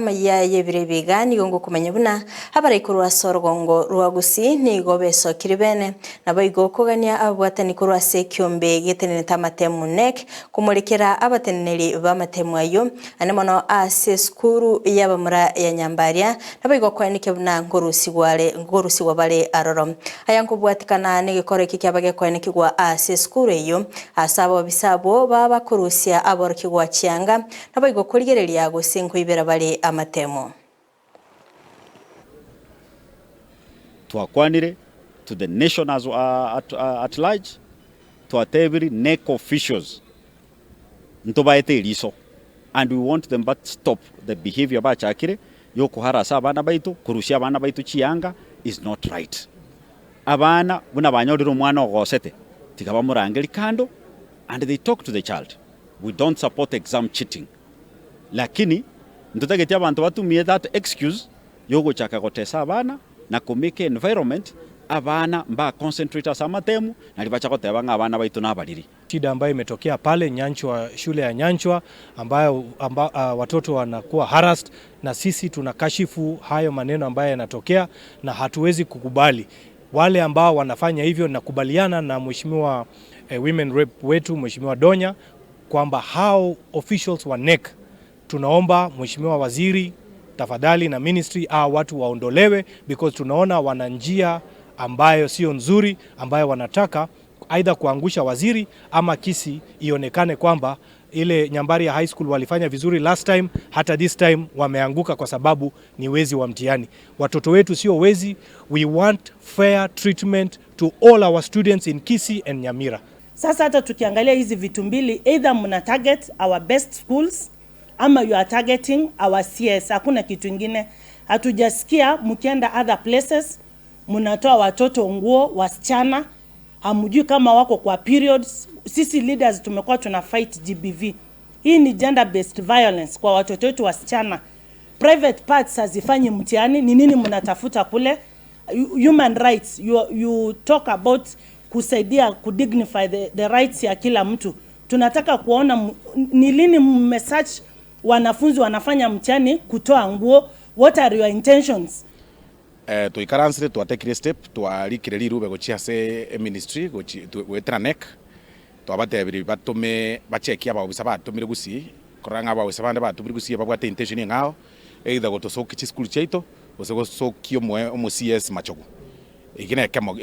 Amaiya y'ebiro ebi iga nigo ngokomanya buna abarai korwa ase orogongo rwa Gusii nigo besokirie bene, naboigo okogania ababwatani korwa ase ekiombe getenenete amatemu NEC komorekera abateneneri b'amatemu ayio, ane mono ase esukuru y'abamura ya Nyambaria, naboigo koenekia buna nkorusigwa are nkorusigwa bare aroro. Aya nkobwatikana negekoro eke kiaba gekoenekigwa ase esukuru eyio, ase abobisa abwo baba bakorusia aborokigwa chianga, Naboigo korigereria gose nkoibera bare amatemo. Twakwanire to the nation as at, at large, twatebiri NEC officials ntobaete eriso and we want them but stop the behavior bachakire yokoharasa abana baito, korusia abana baito chianga is not right. Abana buna banyorire omwana ogosete tiga bamorangerie kando and they talk to the child. We don't support exam cheating lakini ntotageti abanto batumie that excuse yogochaka gotesa abana na ko make environment abana mba concentrate ase amatemu nari bacha goteba ng'a abana baito nabariri. Shida ambayo imetokea pale Nyanchwa, shule ya Nyanchwa ambayo amba, uh, watoto wanakuwa harassed, na sisi tunakashifu hayo maneno ambayo yanatokea na hatuwezi kukubali wale ambao wanafanya hivyo. Nakubaliana na mheshimiwa eh, women rep wetu mheshimiwa Donya kwamba hao officials wa NEC, tunaomba mheshimiwa waziri tafadhali na ministry hao watu waondolewe because tunaona wana njia ambayo sio nzuri ambayo wanataka aidha kuangusha waziri ama Kisii ionekane kwamba ile Nyambaria High School walifanya vizuri last time, hata this time wameanguka kwa sababu ni wezi wa mtihani. Watoto wetu sio wezi. We want fair treatment to all our students in Kisii and Nyamira. Sasa hata tukiangalia hizi vitu mbili, either mna target our best schools ama you are targeting our CS. Hakuna kitu ingine. Hatujasikia mkienda other places mnatoa watoto nguo wasichana, hamjui kama wako kwa periods. Sisi leaders tumekuwa tuna fight GBV. Hii ni gender based violence kwa watoto wetu wasichana. Private parts hazifanyi mtihani, ni nini mnatafuta kule? Human rights, you talk about kusaidia kudignify the rights ya kila mtu. Tunataka kuona ni lini mmesearch wanafunzi wanafanya mtihani kutoa nguo. What are your intentions? Eh, toikaransire twatekire step twarikire rirube gochia ase eministry gochi goetera NEC twabatebirie batome bachekie abaofisa batomire gusii korora ng'a abaofisa bande batomire gusii babwate intention eng'ao either gotosokia chisukuru chiaito gose gosokia omoe omo CS Machogu. Eki nekemo.